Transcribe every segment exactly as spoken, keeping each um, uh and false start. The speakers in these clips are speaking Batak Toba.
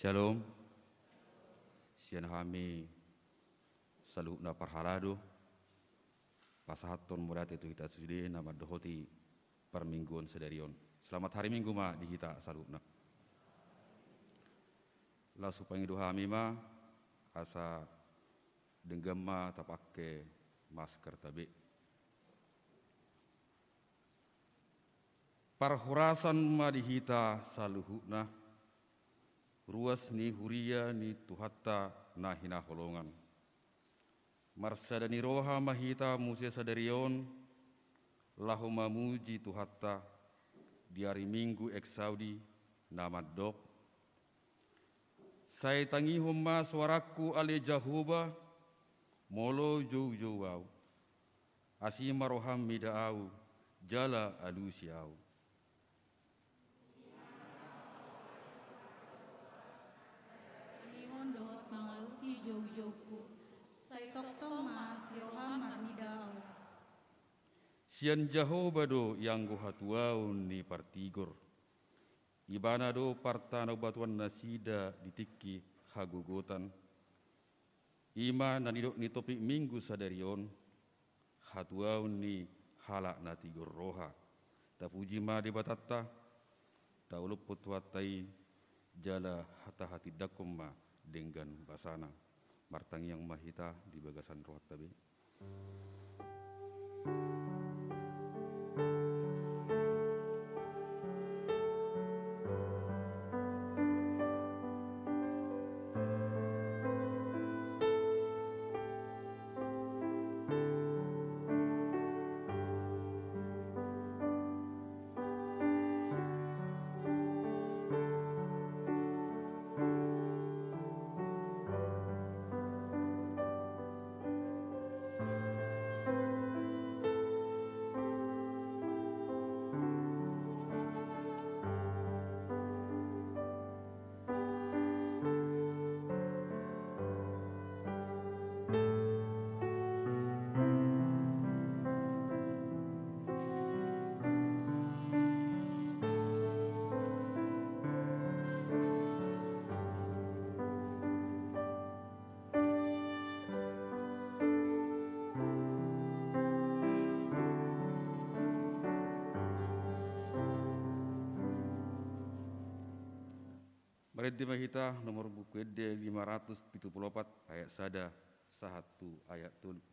Syalom. Sian hami saluhutna parhalado, pasahathon mauliate tu hita sude na mandohoti parmingguon sadari on. Selamat hari Minggu ma di hita saluhutna. Laos hupangido hami ma asa denggan ma tapangke maskerta be. Parhorasan ma di hita saluhutna, ruas ni huria ni Tuhanta na hinaholongan. Marsada ni roha ma hita muse sadari on, laho mamuji Tuhanta, di ari Minggu Exaudi na mandok: Sai tangihon ma soarangku ale Jahowa, molo joujou ahu. Asi ma roham mida ahu, jala alusi ahu. Tangihon dohot mangalusi joujoungku, sai tongtong ma asi roham marnida ahu. Sian Jahowa do ianggo hatuaon ni partigor. Ibana do partanobatuonnasida di tingki hagogotan. I ma na nidok ni topik Minggu sadari on, hatuaon ni halak na tigor roha. Tapuji ma Debatanta, taolophon Tuhanta i, jala tahatindangkon ma denggan basana. Martangiang ma hita di bagasan rohanta be. Marende ma hita nomor Buku Ende lima ratus pitu pulu opat, ayat sada sahat tu ayat tolu.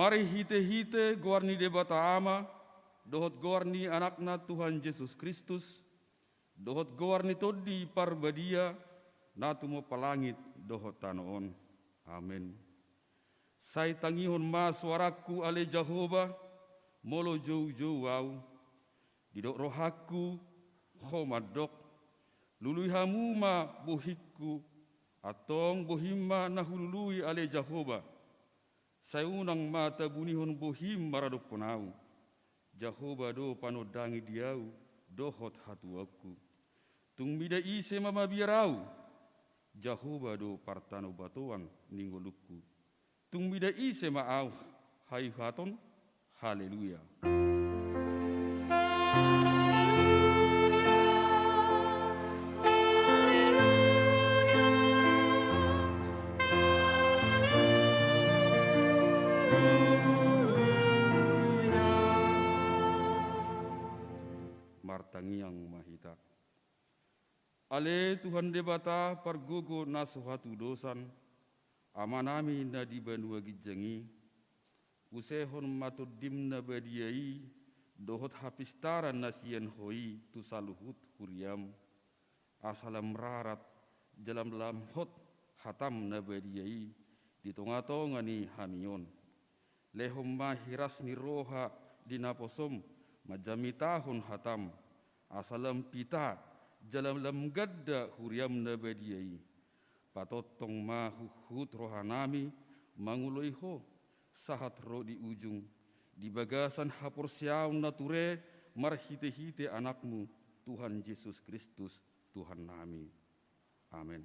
Marhitehite goar ni Debata Ama, dohot goar ni Anakna Tuhan Jesus Kristus, dohot goar ni Tondi Parbadia, na tumompa langit dohot tano on. Amen. Sai tangihon ma soarangku ale Jahowa, molo joujou ahu. Didok rohangku, Ho mandok, lului hamu ma bohingku, antong bohim ma na hulului ale Jahowa. Sai unang ma tabunihon bohim maradophon ahu. Jahowa do panondangi di ahu dohot hatuaonku. Tung mida ise ma mabiar ahu? Jahowa do partanobatoan ni ngolungku. Tung mida ise ma ahu haihuthon? Haleluya. Martangiang ma hita. Ale Tuhan Debata pargogo na so hatudosan, Amanami na di banua ginjang i, usehon ma Tondim na badia i dohot hapistaran na sian Ho i tu saluhut huriam, asa lam rarat jala lam hot hatam na badia i di tongatonga ni hami on. Lehon ma hiras ni roha di naposom manjamitahon hatam, asa lam pita jala lam ganda huriam na badia i. Patongtong ma huhut rohanami mangoloi Ho sahat ro di ujung, di bagasan haporseaon na ture marhitehite Anakmu, Tuhan Jesus Kristus, Tuhannami. Amen.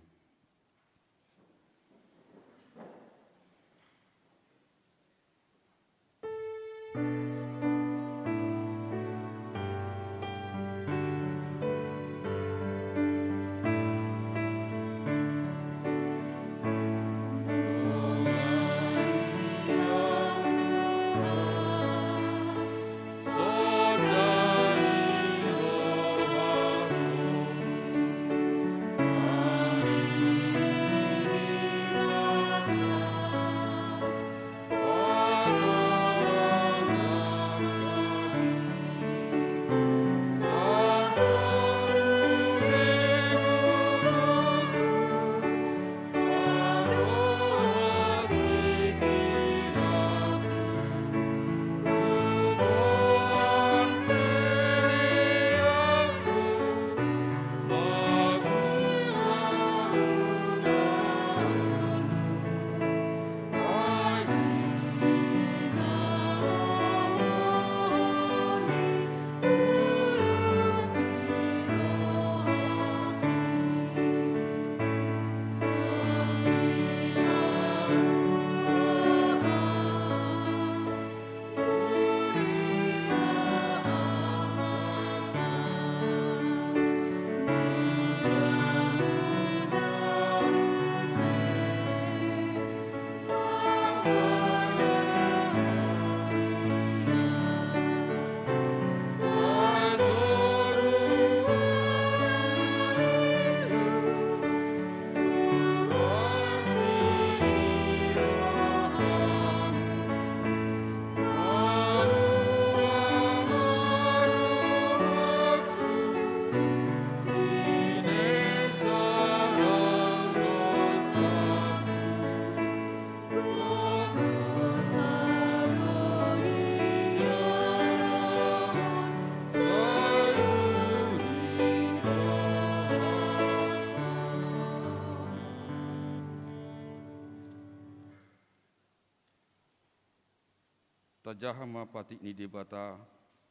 Tajaha ma patik ni Debata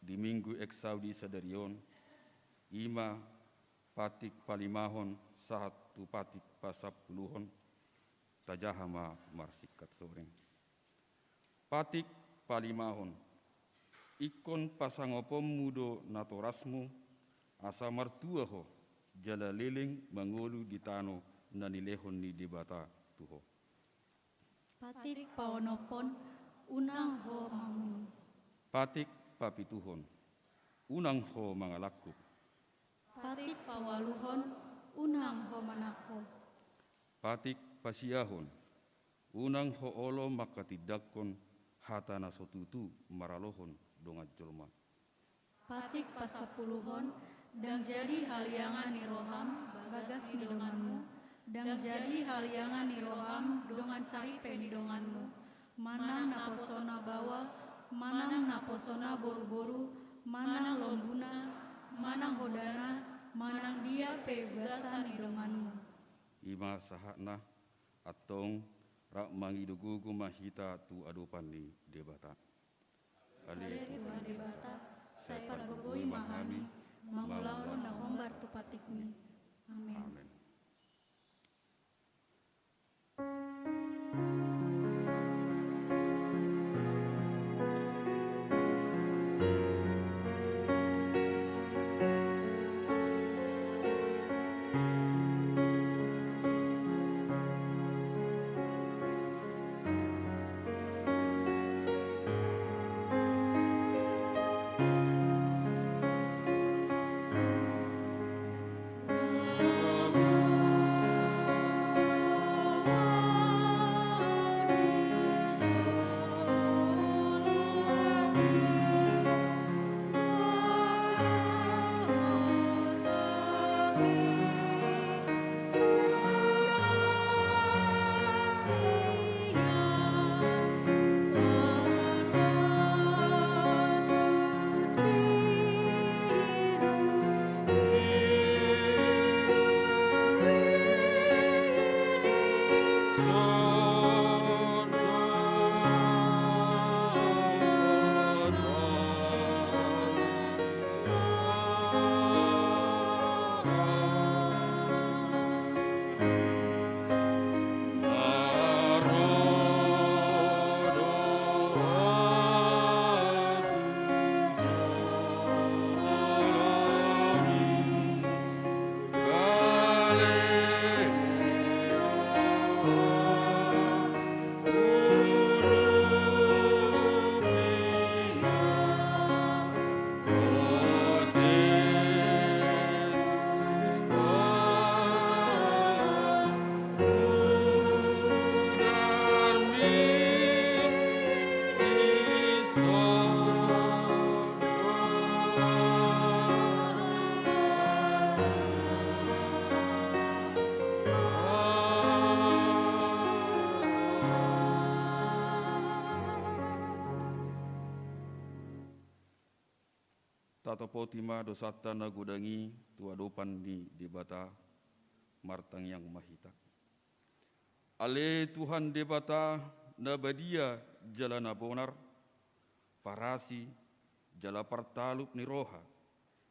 di Minggu Exaudi sadari on, i ma patik palimahon sahat tu patik pasampuluhon. Tajaha ma marsingkat soreng. Patik palimahon. Ingkon pasangaponmu do natorasmu, asa martua ho, jala leleng mangolu di tano na nilehon ni Debata tu ho. Patik paonomhon, unang ho mamunu. Patik papituhon, unang ho mangalangkup. Patik paualuhon, unang ho manangko. Patik pasiahon, unang ho olo mangkatindangkon hata na so tutu maralohon dongan jolma. Patik pasampuluhon. Ndang jadi haliangan ni roham bagas ni donganmu, ndang jadi haliangan ni roham dongan saripe ni donganmu, manang naposona baoa, manang naposona boruboru, manang lombuna, manang hodana, manang dia pe bagasan ni donganmu. I ma sahatna. Antong, rap mangido gogo ma hita tu adopan ni Debata. Ale Tuhan Debata, sai pargogoi ma hami mangulahon na hombar tu patikmi. Amen. Amen. Tatopoti ma dosanta na godang i tu adopan ni Debata. Martangiang ma hita. Ale Tuhan Debata na badia jala na bonar, parasi jala partalup ni roha,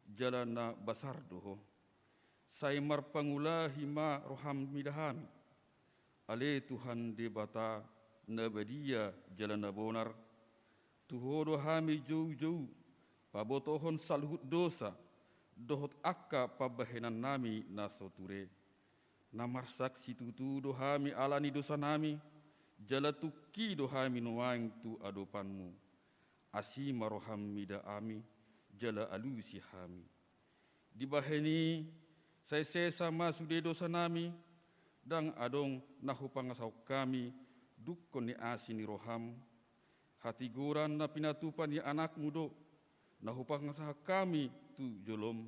jala na basar do Ho. Sai marpangulahi ma roham mida hami. Ale Tuhan Debata na badia jala na bonar, tu Ho do hami joujou pabotohon saluhut dosa dohot angka pambahenannami na so ture. Na marsaksi tutu do hami ala ni dosanami, jala tungki do hami nuaeng tu adopanmu. Asi ma roham mida hami, jala alusi hami. Dibahen i, sai sesa ma sude dosanami, ndang adong na hupangasahon hami dungkon ni asi ni roham. Hatigoran na pinatupa ni Anakmu do na hupangasahon hami tu jolom.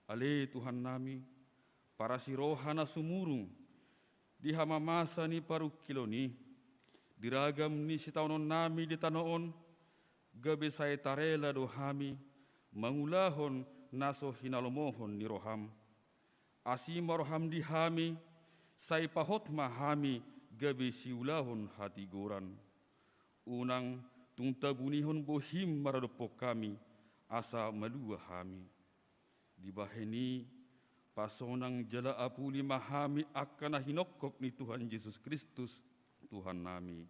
Ale Tuhannami, parasi roha na sumurung di hamamasa ni parungkilon i, di ragam ni sitaononnami di tano on, gabe sai tarela do hami mangulahon na so hinalomohon ni roham. Asi ma roham di hami, sai pahot ma hami gabe siulahon hatigoran. Unang tung tabunihon bohim maradophon hami, asa malua hami. Dibahen i, pasonang jala apuli ma hami angka na hinongkop ni Tuhan Jesus Kristus, Tuhannami.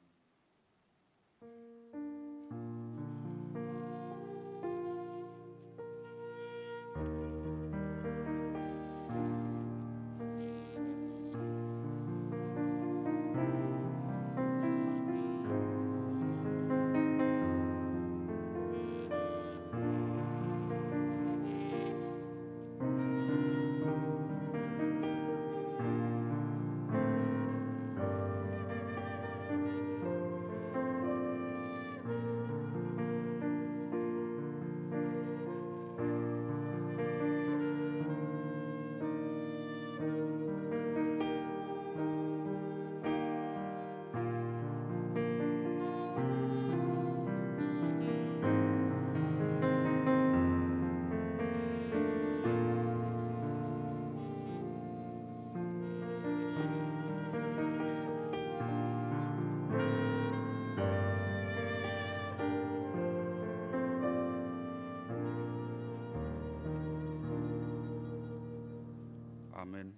Amen.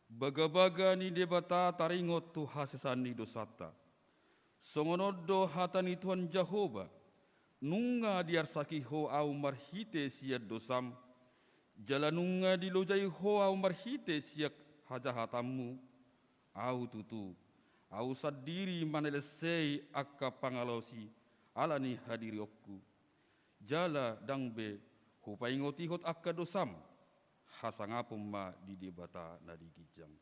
Bagabaga ni Debata taringot tu hasesaan ni dosanta. Songon on do hata ni Tuhan Jahowa: Nunga diarsaki ho Ahu marhite sian dosam, jala nunga dilojai ho Ahu marhite sian hajahatanmu. Ahu tutu, Ahu sandiri manalensei angka pangalaosi ala ni hadirionku. Jala ndang be Hupaingot ihot angka dosam. Hasangapon ma di Debata na di ginjang.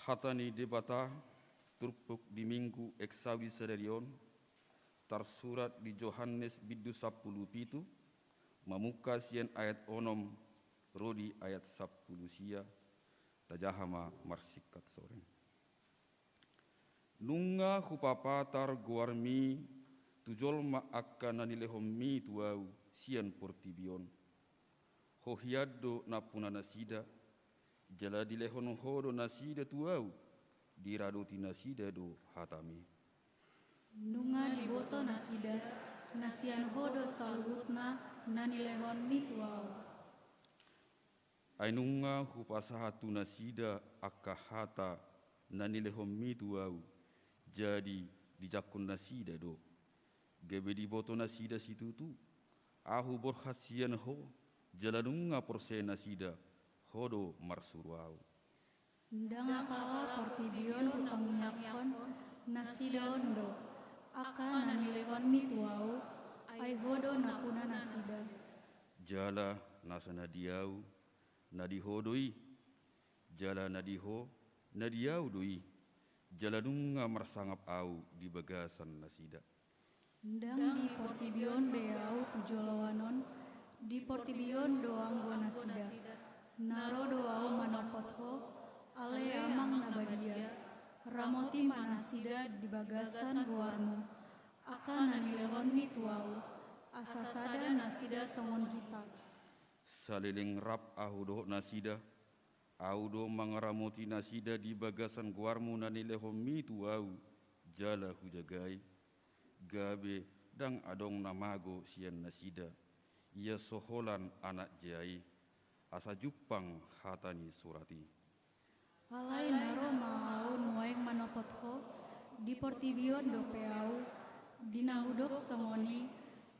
Hata ni Debata turpuk di Minggu Eksawi sadari on tarsurat di Johannes bindu sampulu pitu, mamungka sian ayat onom ro di ayat sampulu sia. Tajaha ma marsingkat soreng. Nunga hupapatar goarmi tu jolma angka na nilehonmi tu Ahu sian portibi on. Ho hian do nampuna nasida, jala dilehon Ho do nasida tu Ahu, diradoti nasida do hatami. Nunga diboto nasida, na sian Ho do saluhutna na nilehonmi tu Ahu. Ai nunga hupasahat tu nasida angka hata na nilehonmi tu Ahu, jadi dijangkon nasida do. Gabe diboto nasida situtu Ahu borhat sian Ho, jala nunga porsea nasida Ho do marsuru Ahu. Ndang apala portibi on hutangiangkon, nasida on do, angka na nilehonmi tu Ahu, ai Ho do nampuna nasida. Jala nasa na di Ahu, na di Ho do i, jala na di Ho, na di Ahu do i, jala nunga marsangap Ahu di bagasan nasida. Ndang di portibi on be Ahu tu joloan on, di portibi on do anggo nasida. Na ro do Ahu manopot Ho, ale Amang na badia, ramoti ma nasida di bagasan goarMu, angka na nilehonMi tu Ahu, asa sada nasida songon hita. Saleleng rap Ahu dohot nasida, Ahu do mangaramoti nasida di bagasan goarMu na nilehonMi tu Ahu, jala Hujagai, gabe ndang adong na mago sian nasida, ia so holan anak jea i, asa jumpang hata ni surat i. Alai na Di portibi on dope ahu, di na hudok songon i,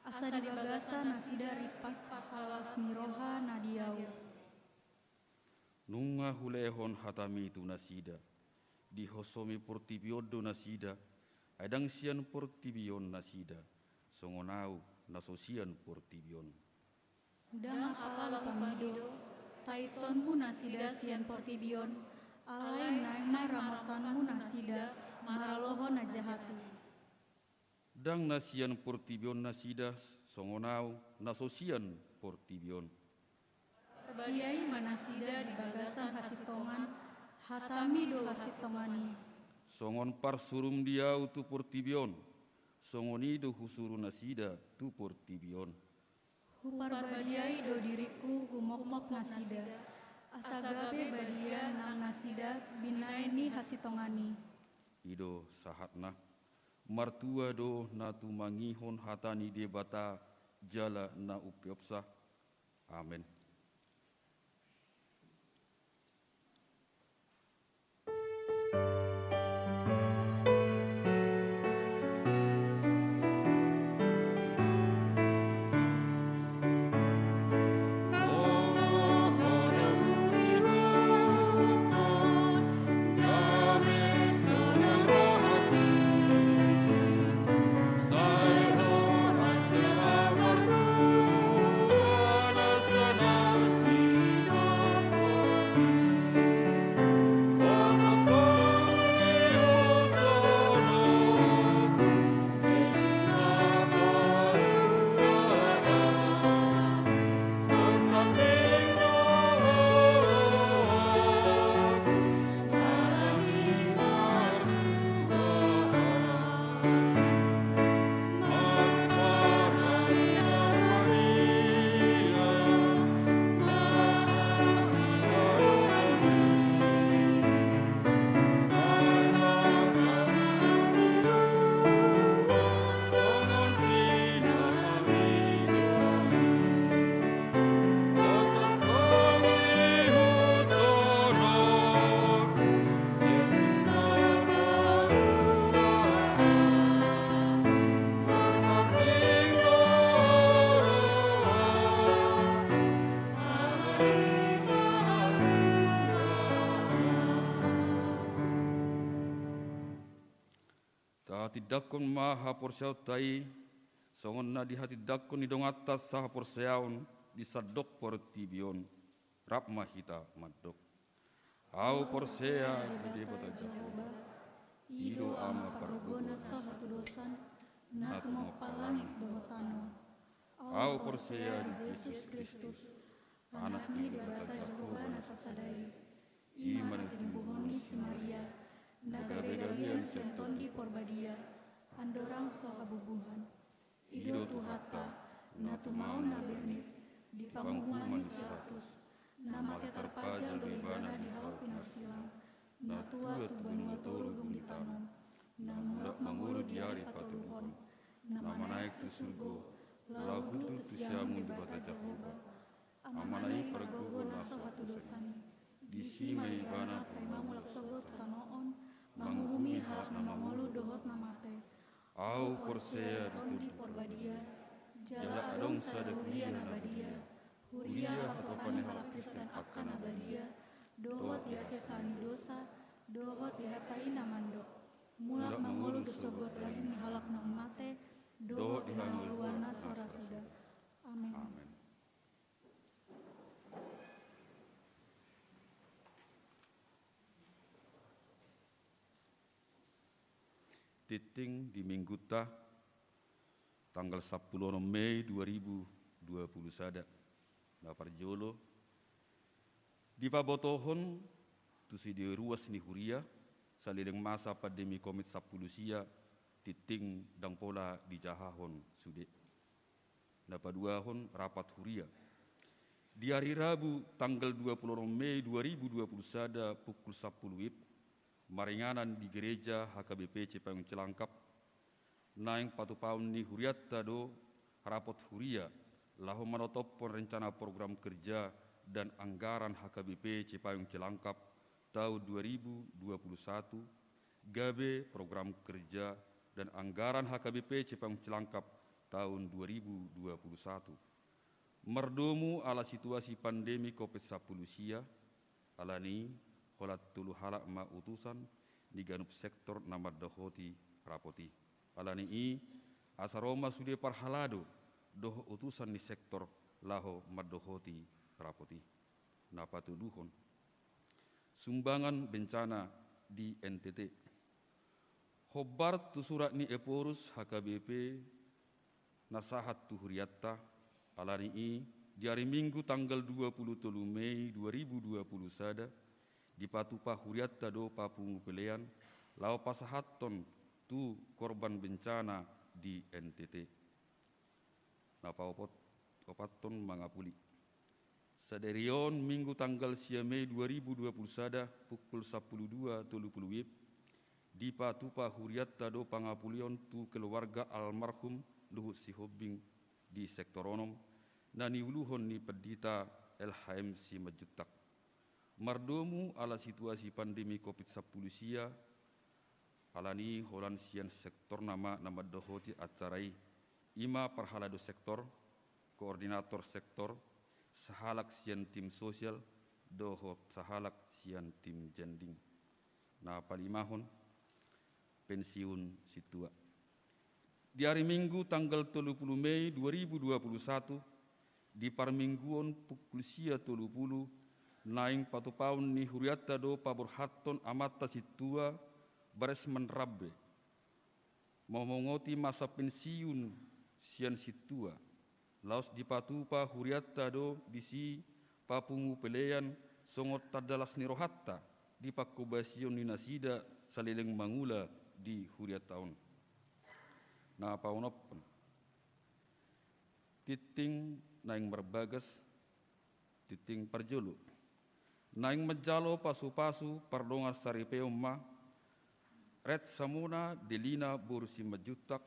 asa di bagasan nasida rimpas halas ni roha na di ahu. Nunga hulehon hatami tu nasida. Dihosomi portibi on do nasida, ai ndang sian portibi on nasida, songon ahu na so sian portibi on. Ndang apala hupamido, tahitonmu nasida sian portibi on, alai naeng ma ramotanmu nasida maralohon na jahat i. Ndang na sian portibi on nasida, songon ahu na so sian portibi on. Parbadiai ma nasida di bagasan hasintongan, hatami do hasintongan i. Songon parsurum di ahu tu portibi on, songon i do husuru nasida tu portibi on. Huparbadiai do diringku humokmok nasida, asa gabe badia nang nasida binahen ni hasintongan i. I do sahatna. Martua do na tumangihon hata ni Debata jala na umpeopsa. Amen. Tahatindangkon ma haporseaonta i, songon na dihatindangkon ni donganta sahaporseaon di sandok portibi on. Rap ma hita mandok. Ahu porsea di Debata Jahowa, i do Ama pargogo na so hatudosan, na tumompa langit dohot tano. Ahu porsea di Jesus Kristus, Anak ni Debata Jahowa na sasada i. I ma na tinumbuhon ni si Maria, na gabegabean sian Tondi Porbadia, andorang so habubuhan. I do Tuhanta, na tumaon na bernit di panguhuman ni si Pilatus, na mate tarpajal do Ibana di hau pinarsilang, na tua tu banua toru dung ditanom, na mulak mangolu di ari patoluhon, na manaek tu surgo, laho hundul tu siamun ni Debata Jahowa. Amana i pargogo na so hatudosan i. Disi ma Ibana paima mulak sogot tu tano on, manguhumi halak na mangolu dohot na mate. Ahu porsea di Tondi Porbadia, jala adong sada huria na badia, huria hatopan ni halak Kristen angka na badia, dohot di hasesaan ni dosa, dohot di hata i na mandok, mulak mangolu do sogot daging ni halak naung mate, dohot di hangoluan na so ra suda. Amen. Amen. Tingting di Minggunta, tanggal sampulu onom Mei dua ribu dua puluh sada. Na parjolo, dipabotohon tu sidea ruas ni huria, saleleng masa pandemi Covid sampulu sia, tingting ndang pola dijahahon sude. Na paduahon, rapat huria. Di ari Rabu tanggal dua puluh onom Mei dua ribu dua puluh sada pukul sampulu WIB, maringanan di gereja H K B P Cipayung Cilangkap, naeng patupaon ni hurianta do rapat huria, laho manotophon rencana program kerja dan anggaran H K B P Cipayung Cilangkap tahun dua ribu dua puluh satu, gabe program kerja dan anggaran H K B P Cipayung Cilangkap tahun dua ribu dua puluh satu. Mardomu ala situasi pandemi covid sampulu sia, alani i holan tolu halak ma utusan ni ganup sektor na mandohoti rapot i. Alani i asa ro ma sude parhalado dohot utusan ni sektor laho mandohoti rapot i. Na patoluhon, sumbangan bencana di N T T. Hombar tu surat ni Ephorus H K B P na sahat tu hurianta, alani i di ari Minggu tanggal dua puluh tolu Mei dua ribu dua puluh sada, dipatupa hurianta do papungu pelean laho pasahathon tu korban bencana di N T T. Na paopat, opathon, mangapuli. Sadari on Minggu tanggal sia Mei dua ribu dua puluh sada pukul sampulu dua tolu pulu WIB, dipatupa hurianta do pangapulion tu keluarga almarhum Luhut Sihombing di sektor onom, na niuluhon ni Pandita L H M Simanjuntak. Mardomu ala situasi pandemi covid sampulu sia, alani i holan sian sektorna ma na mandohoti acara i, i ma parhalado sektor, koordinator sektor, sahalak sian tim sosial, dohot sahalak sian tim jending. Na palimahon, pensiun sintua. Di ari Minggu tanggal tolu pulu Mei dua ribu dua puluh satu, di parmingguon pukul sia tolu pulu, naeng patupaon ni hurianta do paborhathon amanta sintua Baresman Rambe, mamongoti masa pensiun sian sintua. Laos dipatupa hurianta do disi papungu pelean songon tanda las ni rohanta di panghobasion ni nasida saleleng mangula di hurianta on. Na paonomhon, tingting naeng marbagas, tingting parjolo. Naeng manjalo pasupasu pardongan saripeon ma Red Samona Delina boru Simanjuntak,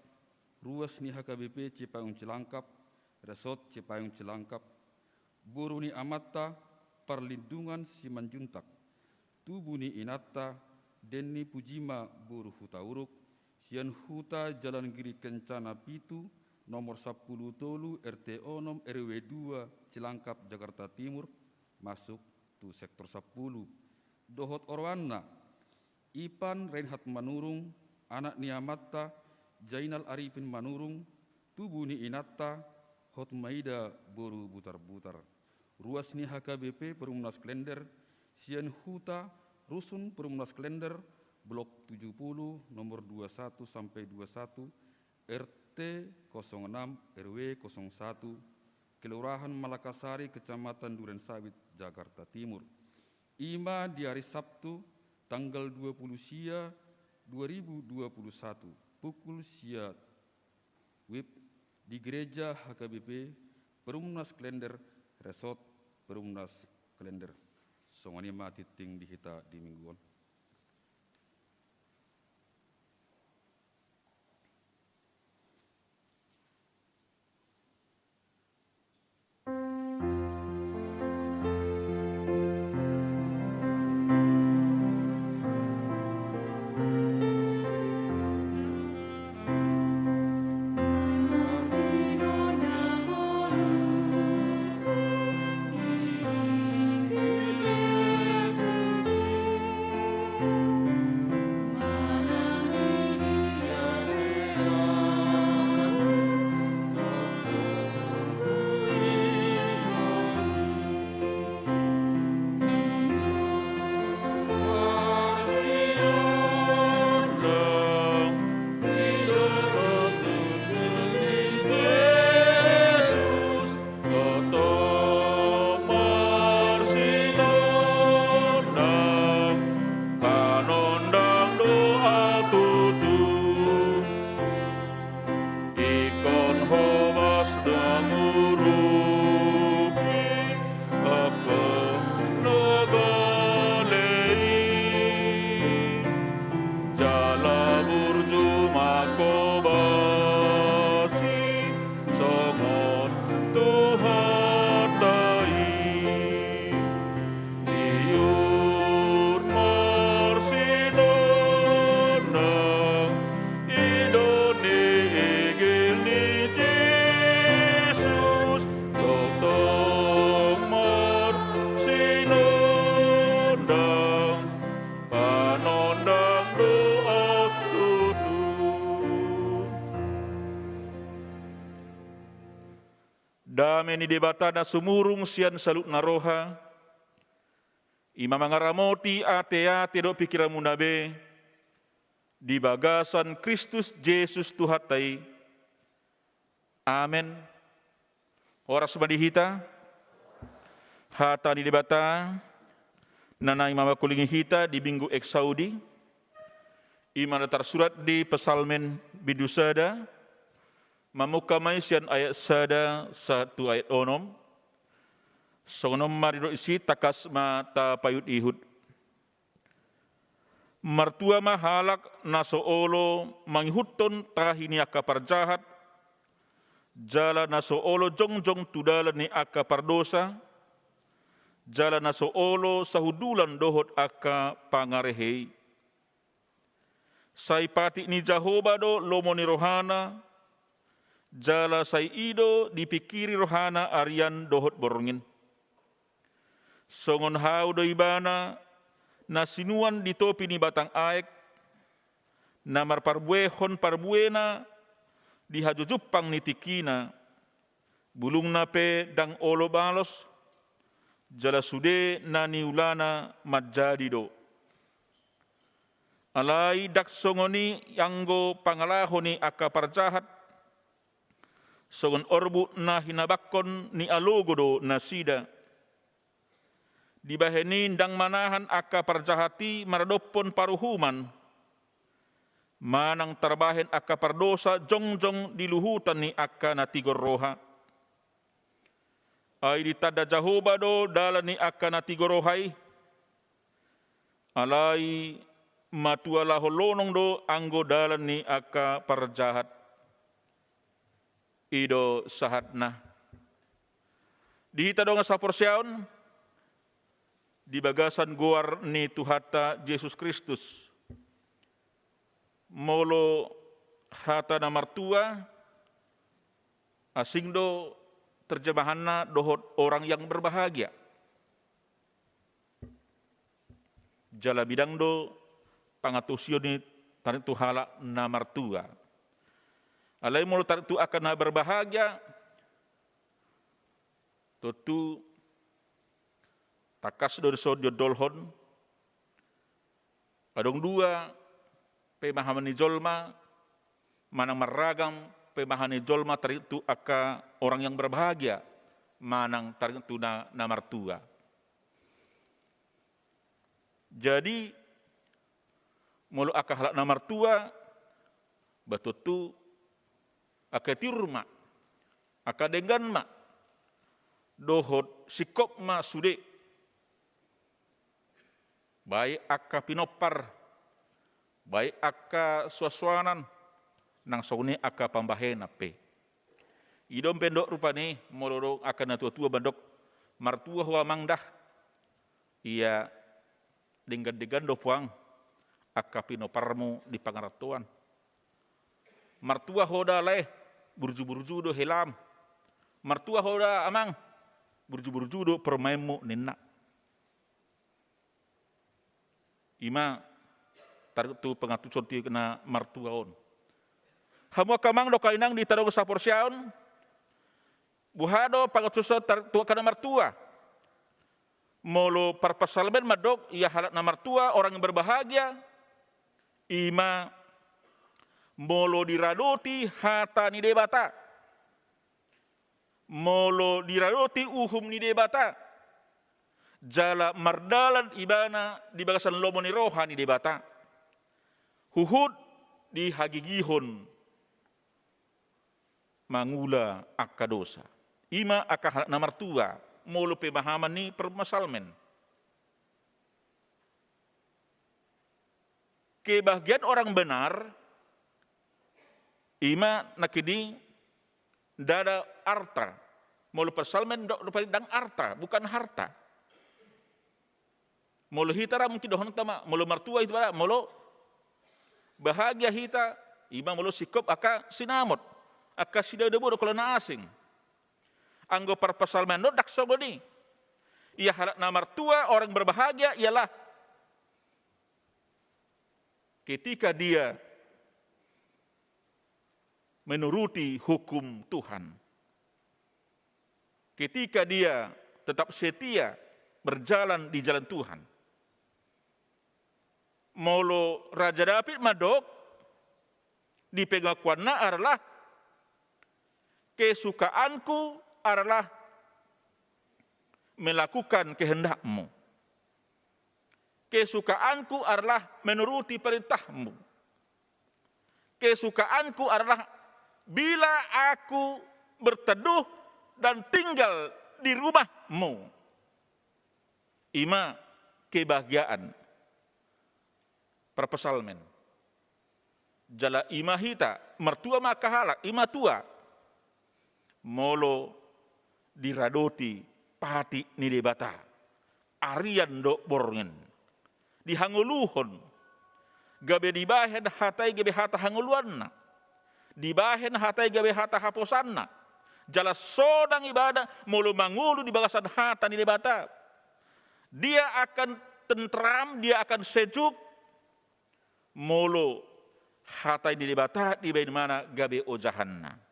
ruas ni H K B P Cipayung Cilangkap, Resort Cipayung Cilangkap, boru ni amanta Parlindungan Simanjuntak, tubu ni inanta Denny Pujima boru Hutauruk, sian Huta Jalan Giri Kencana pitu, nomor sampulu tolu, R T onom, R W dua, Cilangkap, Jakarta Timur, masuk tu sektor sampulu. Dohot oroanna, Ipan Reinhard Manurung, anak ni amanta Jainal Arifin Manurung, tubu ni inanta Hotmaida boru Butarbutar. Ruas ni H K B P Perumnas Klender, sian Huta Rusun Perumnas Klender, blok tujuh puluh, nomor dua satu sampai dua satu, R T kosong enam, R W kosong satu, Kelurahan Malakasari, Kecamatan Duren Sawit, Jakarta Timur. I ma di ari Sabtu, tanggal dua puluh sia, dua ribu dua puluh satu, pukul sia WIB, di Gereja H K B P Perumnas Klender, Resort Perumnas Klender. Songon i ma tingting di hita di minggu on. ni Debata na sumurung sian saluhutna roha, i ma mangaramoti ateate dohot pingkiranmuna be, di bagasan Kristus Jesus Tuhanta i. Amen. Horas ma di hita. Hata ni Debata na naeng mamangkulingi hita di Minggu Exaudi, i ma na tarsurat di Psalmen bindu sada, mamungka ma i sian ayat sada sahat tu ayat onom. Songon on ma didok disi, tangkas ma tapaihutihut. Martua ma halak na so olo mangihuthon tahi ni angka parjahat, jala na so olo jongjong tu dalan ni angka pardosa, jala na so olo sahundulan dohot angka pangarehe i. Sai patik ni Jahowa do lomo ni rohana, jala sai i do dipingkiri rohana arian dohot borngin. Songon hau do ibana na sinuan di topi ni batang aek, na marparbuehon parbuena di hajujumpang ni tingkina. Bulungna pe ndang olo balos, jala sude na niulana manjadi do. Alai ndang songon i anggo pangalaho ni angka parjahat, songon orbuk na hinabakkon ni alogo do nasida. Dibahen i ndang manahan angka parjahat i maradophon paruhuman, manang tarbahen angka pardosa jongjong di luhutan ni angka na tigor roha. Ai ditanda Jahowa do dalan ni angka na tigor roha i, alai matualahon lonong do anggo dalan ni angka parjahat. I do sahatna. Di hita dongan saporseaon, di bagasan goar ni Tuhanta Jesus Kristus, molo hata na martua, asing do terjemahanna dohot orang yang berbahagia. Jala bidang do pangantusion ni taringot tu halak na martua. Alai molo taringot tu angka na berbahagia, tontu tangkas do dison diondolhon. Adong dua pemahaman ni jolma, manang marragam pemahaman ni jolma taringot tu angka orang yang berbahagia, manang taringot tu na, na martua. Jadi, molo angka halak na martua, ba tontu angka tiur ma, angka denggan ma, dohot singkop ma sude. Baik angka pinompar, baik angka suansuanan, nang songon i angka pambahenan pe. I do umbahen dok rupani, molo dok angka na tuatua mandok, martua ho amang da. Ia denggan-denggan do puang angka pinomparmu di pangarantoan. Martua ho da lae, burju-burju do helam. Martua ho da amang, burju-burju do permaenmu ninna. I ma taringot tu pangantusion tu na martua on. Hamu angka amang dohot inang di hita dongan saporseaon, boha do pangantusion taringot tu angka na martua? Molo parpsalmen mandok, ia halak na martua, orang yang berbahagia, i ma molo diradoti hata ni Debata. Molo diradoti uhum ni Debata, jala mardalan ibana di bagasan lomo ni roha ni Debata, huhut dihagigihon mangula angka dosa. I ma angka halak na martua, molo pemahaman ni parpsalmen. Kebahagiaan orang benar, i ma nangkin i ndada arta. Molo parpsalmen do, do paling ndang arta, bukan harta. Molo hita ra mungkin dohononta ma, molo martua hita, molo bahagia hita, i ma molo singkop angka sinamot, angka sidaodaobo dohot angka na asing. Anggo parpsalmen do ndang songon i. Ia halak na martua, orang berbahagia ialah ketika dia menuruti hukum Tuhan. Ketika dia tetap setia berjalan di jalan Tuhan. Molo Raja Daud mandok di pengakuanna adalah, "Kesukaanku adalah melakukan kehendak-Mu. Kesukaanku adalah menuruti perintah-Mu. Kesukaanku adalah bila aku berteduh dan tinggal di rumah-Mu." Ima kebahagiaan parpsalmen. Jala ima hita, martua ma angka halak, ima tua. Molo diradoti patik ni Debata, arian dohot borngin, dihangoluhon, gabe dibahen hata i gabe hata hangoluanna, dibahen hata i gabe hata haposanna, jala sonang ibana molo mangolu di bagasan hata ni Debata. Dia akan tentram, dia akan sejuk, molo hata ni Debata dibahen ibana gabe ojahanna.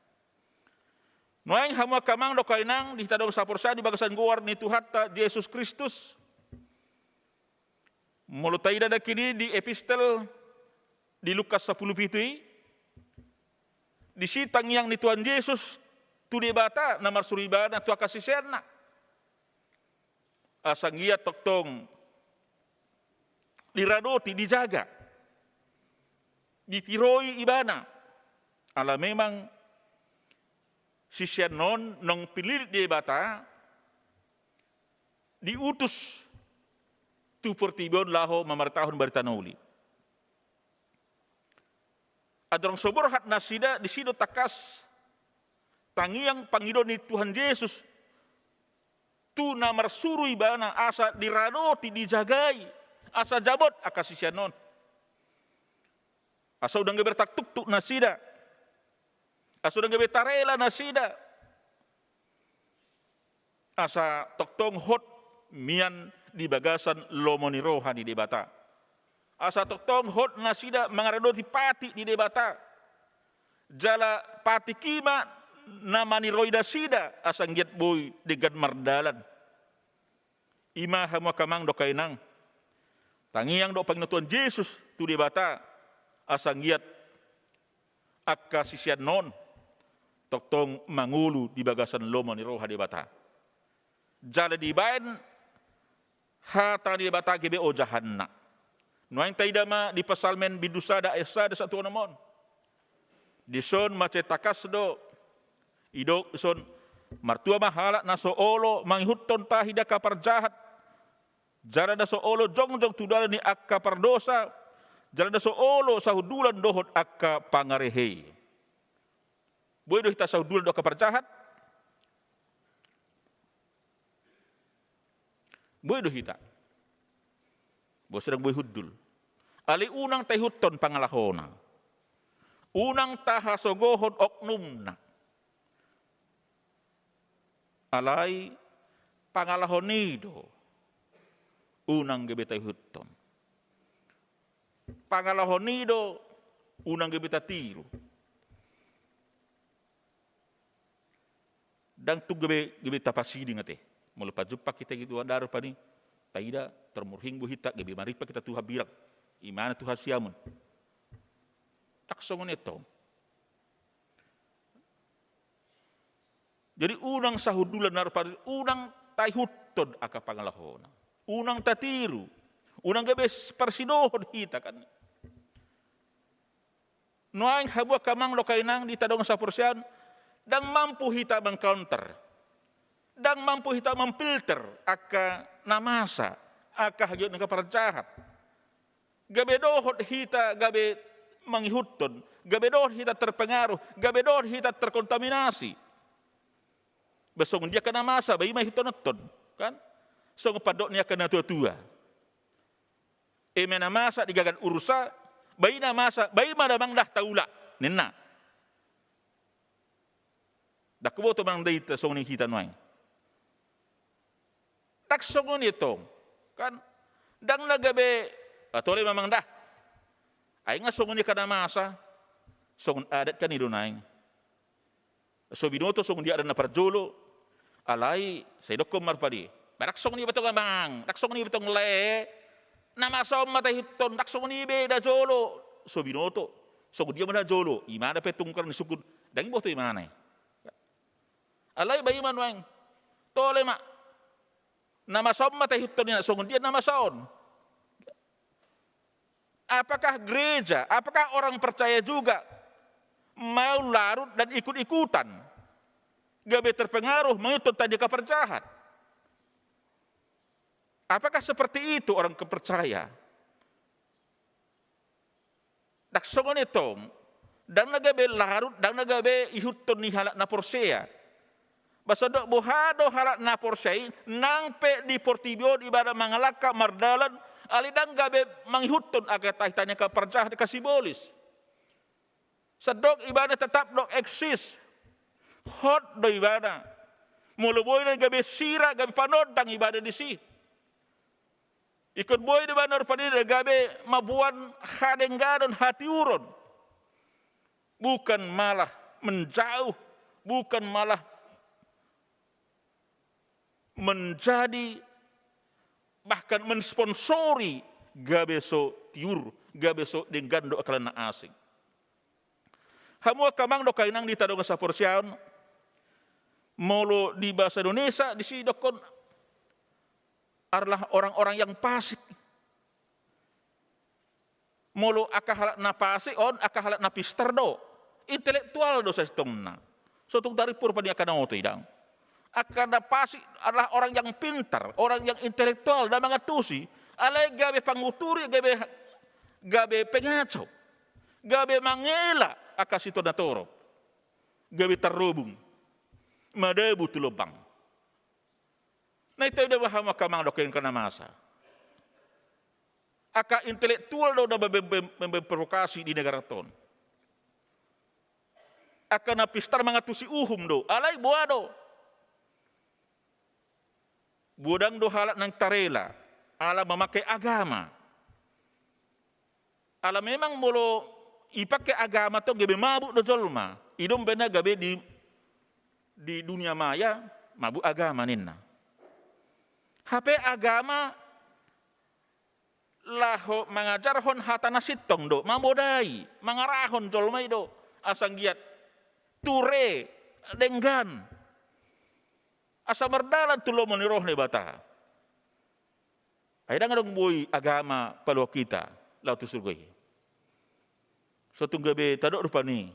Nuaeng hamu angka amang dohot inang di hita dongan saporseaon di bagasan goar ni Tuhanta Jesus Kristus. Molo taida nangkin i di epistel di Lukas sampulu pitu i, disi tangiang ni Tuhan Jesus tu Debata na marsuru ibana tu angka siseanna. Asa anggiat tongtong diradoti, dijaga, ditiroi ibana. Ala memang sisean on naung pinillit Debata, diutus tu portibi on laho mamaritahon barita na uli. Andorang so borhat nasida, disi do tangkas tangiang pangidoan ni Tuhan Jesus tu na marsuru ibana asa diradoti, dijagai, asa jabot angka sisean on. Asa unang gabe tartuktuk nasida, asa unang gabe tarela nasida, asa tongtong hot mian di bagasan lomo ni roha ni Debata. Asa tongtong hot nasida mangaradoti patik ni Debata. Jala patik i ma na maniroi nasida asa anggiat boi denggan mardalan. Ima hamu angka amang dohot inang, tangiang dohot pangidoan Tuhan Jesus tu Debata asa anggiat angka sisean on tongtong mangolu di bagasan lomo ni roha Debata. Jala dibaen hata ni Debata gabe ojahanna. Nuaeng taida ma di Psalmen bindu sada ayat sada sahat tu onom on. Dison mansai tangkas do didok dison, martua ma halak na so olo mangihuthon tahi di angka parjahat, jala na so olo jongjong tu dalan ni angka pardosa, jala na so olo sahundulan dohot angka pangarehei. Boi do hita sahundulan dohot angka parjahat? Boi do hita? Boi, so dang boi hundul. Alai unang taihuthon pangalahona. Unang tahasogohon oknumna. Alai pangalahona i do unang gabe taihuthon. Pangalahona i do unang gabe tatiru. Dang tung gabe, gabe tapasiding ate. Molo pajumpang hita gitu, ada rupani, taida, tarmurhing bohita, gabe maripang hita tu hambirang. Imana tu hasiamun. Dang songon i tong. Jadi unang sahundulan na rupani, unang taihuthon angka pangalahona. Unang tatiru. Unang gabe parsidohot hita kan. Nuaeng hamu angka amang dohot inang di hita dongan saporseaon, dang mampu hita mengcounter, dang mampu hita memfilter angka na masa, angka hagiot ni angka parjahat. Gabe dohot hita gabe mangihuthon, gabe dohot hita terpengaruh, gabe dohot hita terkontaminasi. Ba songon dia angka na masa, ba i ma ihuthononhon, kan? Songon pandok ni angka na tua-tua. Eme na masa di gagan ursa, ba i na masa, ba i ma damang dah taula, ninna. Dang huboto manang dang hita songon i hita nuaeng. Dang songon i tong. Kan? Dang na gabe, atole mamang dah. Ai nga songon i angka na masa, songon adat kan i do nuaeng. So binoto songon dia adat na parjolo, Alai, sai didokkon ma rupani, ba ndang songon i be tong amang, ndang songon i be tong lae. Na masa on ma taihuthon, ndang songon i be najolo. So binoto, songon dia ma najolo, imana pe tungkar ni sungkun, ndang iboto imana i. Alai ba i ma nuaeng, tole ma. Na masa on ma taihuthon, ninna, songon dia na masa on. Apakah gereja, apakah orang percaya juga mau larut dan ikut-ikutan, gabe terpengaruh mengikut tadi kabar jahat? Apakah seperti itu orang percaya? Ndang songon i tong, ndang na gabe larut, ndang na gabe ihuthon ni halak na porsea. Ba sandok boha do halak na porsea i, nang pe di portibi on ibana mangalangka mardalan, alai ndang gabe mangihuthon angka tahi-tahi ni angka parjahat, angka sibolis. Sandok ibana tetap do eksis. Hot do ibana. Molo boi na gabe sira, gabe panondang ibana disi. Ingkon boi do ibana rupani na gabe mamboan hadengganon, hatiuron. Bukan malah menjauh, bukan malah menjadi, bahkan mensponsori gabe so tiur, gabe so denggan dohot angka na asing. Hamu angka amang dohot angka inang di hita dongan saporseaon, molo di bahasa Indonesia disi didokkon adalah orang-orang yang fasik. Molo angka halak na fasik on, angka halak na pistar do. Intelektual do sasintongna. So tung tarida rupani angka na oto i, daong. Angka na fasik adalah orang yang pintar, orang yang intelektual, na mangantusi. Alai gabe panguturi, gabe, gabe pengaco. Gabe mangela angka sitorop na torop. Gabe tarrobung. Madabu tu lobang. Na i taida ma hamu angka amang dohot angka inang, angka na masa. Angka intelektual do na mem-, mem-, mem-, memprovokasi di negara on. Angka na pistar mangantusi uhum do, alai boha do. Godang do halak naeng tarela ala mamake agama. Ala memang molo ipake agama tong gabe mabuk do jolma. I do umbahen na gabe di, di dunia maya mabuk agama ninna. Hape agama laho mangajarhon hata na sintong do, mamodai, mangarahon jolma i do, asa anggiat ture, denggan. Asa mardalan tu lomo ni roha ni Debata. Ai ndang adong boi agama paluahon hita laho tu surgo i. So tung gabe tadok rupani.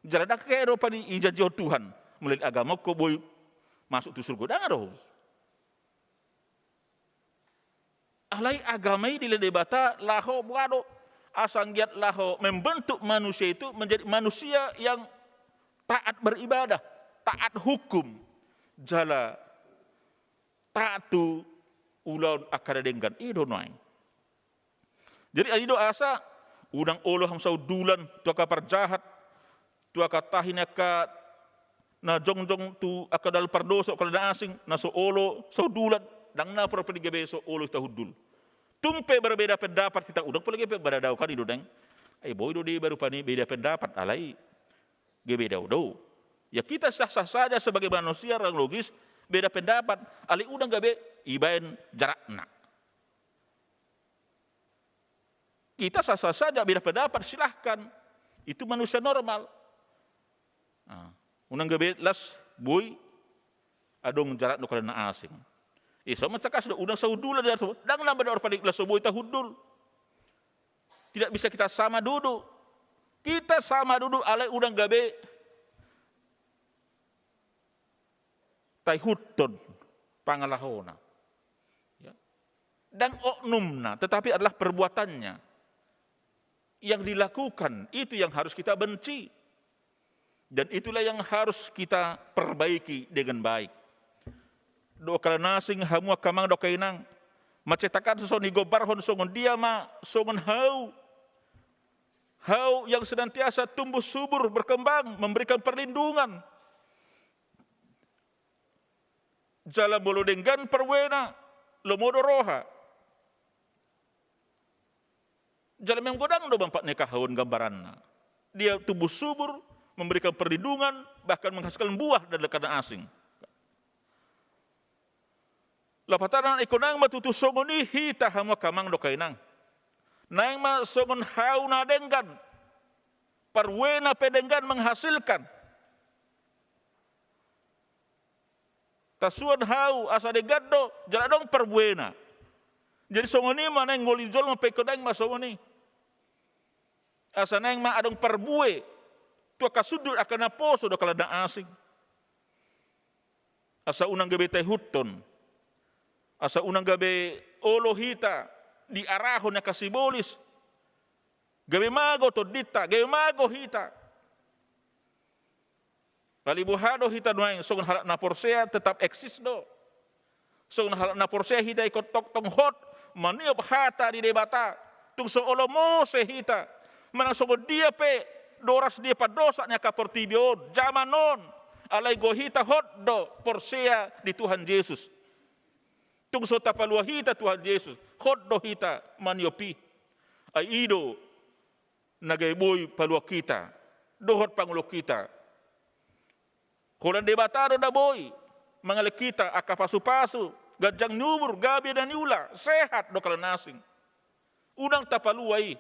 Jala ndang kehe rupani ijanjihon Tuhan, melalui agama on ho boi masuk tu surgo. Ndang adong. Alai agama i dilehon Debata laho boha do, asa anggiat laho membentuk manusia itu menjadi manusia yang taat beribadah, taat hukum, jala taat tu ulaon angka na denggan. I do nuaeng. Jadi i do asa unang olo hamu sahundulan tu angka parjahat, tu angka tahi ni angka na jongjong, tu angka dalan pardosa, angka na asing, na so olo sahundulan. Ndang na pola pe gabe so olo hita hundul. Tung pe berbeda pendapat hita, unang pola gabe pe badadao kan, i do daeng. Ai boi do deba rupani beda pendapat, alai gabe dao do. Ya, kita sah-sah saja sebagai manusia yang logis, beda pendapat, alai unang gabe ibaen jarakna. Kita sah-sah saja beda pendapat, silahkan. Itu manusia normal. Nah, unang gabe las boi adong jarak dohot angka na asing. Ison ma tangkas do, unang sahundulan, ndang na mandok rupani las so boi tahundul. Tidak bisa kita sama duduk. Kita sama duduk alai unang gabe taihuthon pangalahona. Ya. Ndang oknumna, tetapi adalah perbuatannya. Yang dilakukan, itu yang harus kita benci. Dan itulah yang harus kita perbaiki dengan baik. Dohot angka na asing, hamu angka amang dohot angka inang, mansai tangkas do so nigombarhon songon dia ma, songon hau. Hau yang senantiasa tumbuh subur, berkembang, memberikan perlindungan. Jala molo denggan paruena, lomo do roha. Jala memang godang do manfaatna angka hau on gambaranna. Dia tumbuh subur, memberikan perlindungan, bahkan menghasilkan buah dari angka na asing. Lapatanna, ingkon nang ma tutu songon i hita hamu angka amang dohot inang. Naeng ma songon hau na denggan, parbuena pe denggan menghasilkan. Tasuan hau asa denggan do, jala adong parbuena. Jadi songon i ma naeng ngolu ni jolma pe ingkon nang ma songon i. Asa naeng ma adong parbue tu angka sundut angka naposo dohot angka na asing. Asa unang gabe taihuthon. Asa unang gabe olo hita diarahon angka sibolis. Gabe mago tondinta, gabe mago hita. Alai boha do hita nuaeng? Songon halak na porsea tetap eksis do. Songon halak na porsea hita ingkon tongtong hot maniop hata ni Debata. Tung so olo muse hita, manang songon dia pe doras ni pandosa ni angka portibi on, jaman on, alai do hita hot do porsea di Tuhan Jesus. Tung so tapalua hita Tuhan Jesus, hot do hita maniop i. Ai i do na gabe boi paluahon hita dohot pangoloan hita. Holan Debata do na boi mangalehon hita angka pasupasu, ganjang ni umur, gabe na niula, sehat dohot angka na asing. Unang tapalua i.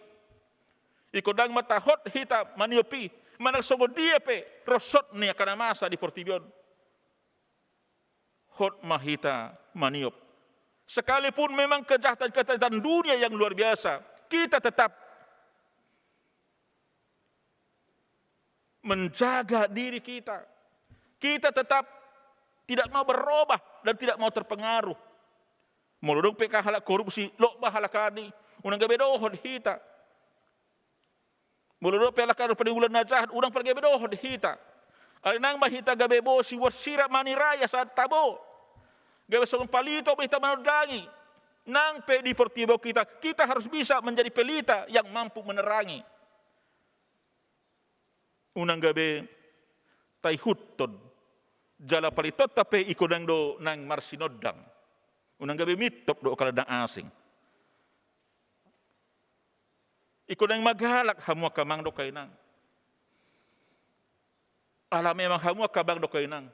Ingkon nang ma tahot hita maniop i, manang songon dia pe rosot ni angka na masa di portibi on. Hot ma hita maniop. Sekalipun memang kejahatan-kejahatan dunia yang luar biasa, kita tetap menjaga diri kita. Kita tetap tidak mau berubah dan tidak mau terpengaruh. Molo adong pe angka halak korupsi, lomba halak an i, unang gabe dohot hita. Molo adong pe halak an paniulan na jahat, unang pala gabe dohot hita. Alai nang ma hita gabe boi sibuat sirap manirai asa tabo. Gabe songon palito ma hita manondangi. Nang pe di portibi on hita, kita harus bisa menjadi pelita yang mampu menerangi. Unang gabe taihuthon, jala palitonta pe ingkon nang do nang marsinondang. Unang gabe mintop dohot angka na asing. Ingkon nang ma galak hamu angka amang dohot inang. Ala memang hamu angka amang dohot inang,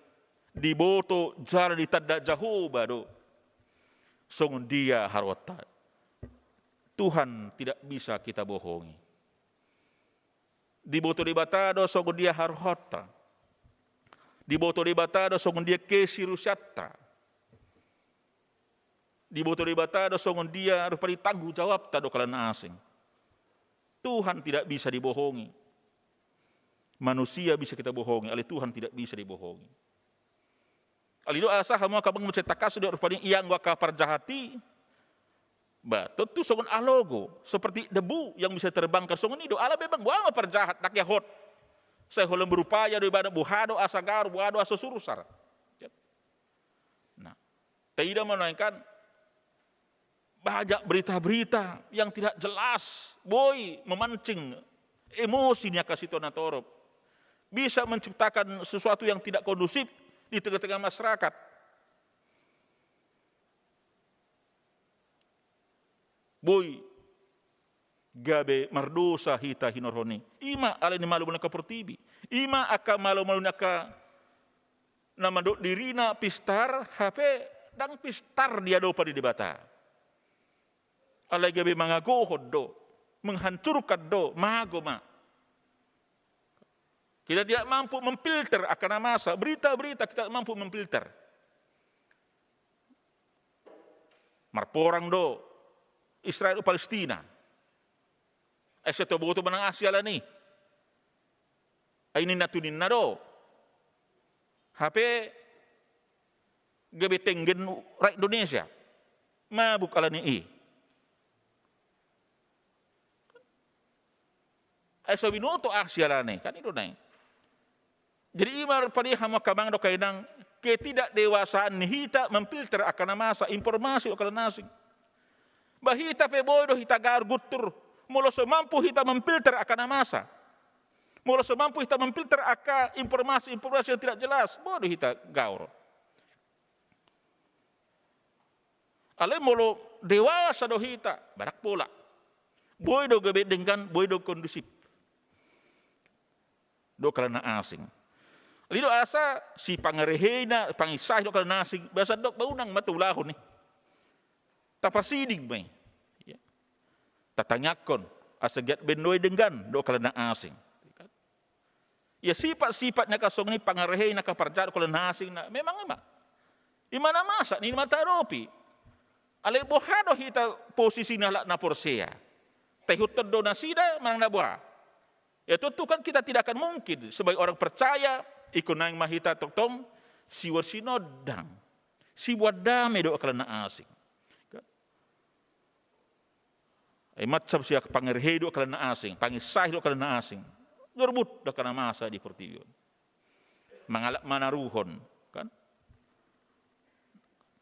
diboto jala ditanda Jahowa do songon dia haroroanta. Tuhan tidak bisa kita bohongi. Diboto Debata do songon dia haroroanta. Diboto Debata do songon dia keseriusanta. Diboto Debata do songon dia rupani tanggung jawabta dohot angka na asing. Tuhan tidak bisa dibohongi. Manusia bisa kita bohongi, alai Tuhan tidak bisa dibohongi. Alai do asa hamu angka amang, muse tangkas do rupani ianggo angka parjahat i. Ba, tontu songon alogo, seperti debu yang bisa terbangkan, songon i do, ala memang boha ma parjahat, ndang ia hot. Sai holan berupaya do ibana, boha do asa gaor, boha do asa sursar. Nah, taida ma nuaeng kan, banyak berita-berita yang tidak jelas, boi memancing emosi ni angka situan na torop. Bisa menciptakan sesuatu yang tidak kondusif di tengah-tengah masyarakat. Boi gabe mardosa hita hinorhon i. I ma ala ni malo-malo ni angka portibi. I ma angka malo-malo ni angka na mandok dirina pistar, hape ndang pistar di adopan ni Debata. Alai gabe mangagohon do, menghancurkan do, mago ma. Kita tidak mampu memfilter angka na masa, berita-berita kita tidak mampu memfilter. Marporang do Israel Palestina. Ai sai taboto manang aha siala ni i. Ai ninna tu ninna do. Hape gabe tenggen ra Indonesia. Mabuk ala ni i. Ai so binoto aha siala ni i, kan i do na i. Jadi i ma rupani hamu angka amang dohot inang, ketidakdewasaan ni hita memfilter angka na masa, informasi dohot angka na asing. Ba hita pe boi do hita gaor guntur, molo so mampu hita memfilter angka na masa. Molo so mampu hita memfilter angka informasi-informasi yang tidak jelas, boi do hita gaor. Alai molo dewasa do hita, barak pola. Boi do gabe denggan, boi do kondusif. Dohot angka na asing. Alai do asa sipangareheina, panginsai dohot angka na asing, ba sai dok ba unang ma taulahon i. Tapasiding ma i. Ya. Tatangiangkon asa giat baen do i denggan dohot halak na asing. Ya, sifat-sifat na angka songon i, pangarehei na angka parjahat dohot halak na asing, na memang i ma. I ma na masa ni na tahadopi. Alai boha do hita posisi ni halak na porsea? Taihuthon do nasida manang na boha? Ya, tentu kan kita tidak akan mungkin sebagai orang percaya, ingkon naeng ma hita tongtong siuar sinondang, siboan dame dohot halak na asing. Ai macam sian pangarehei dohot halak na asing, panginsai dohot halak na asing. Jorbut do angka na masa di portibi on. Mangalap manaruhon, kan?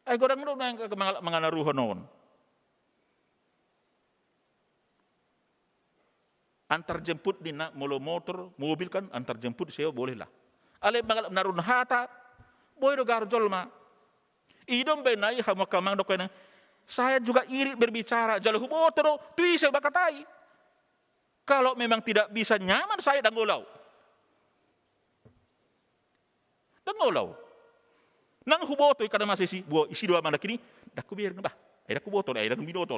Ai godang do naeng angka mangalap manaruhon on. Antar jemput ninna, molo motor, mobil kan, antar jemput, sewa, boleh lah. Alai mangalap manaruhon hata, boi do gaor jolma. I do umbahen na i, hamu angka amang dohot inang, saya juga iri berbicara, jala huboto do tu ise hubahen hata i. Kalau memang tidak bisa nyaman, saya ndang olo au. Ndang olo au. Nang huboto i, kada masa isi, boha, isi do amang nangkin i, ndang hubereng bah. Ai ndang huboto, ai ndang binoto.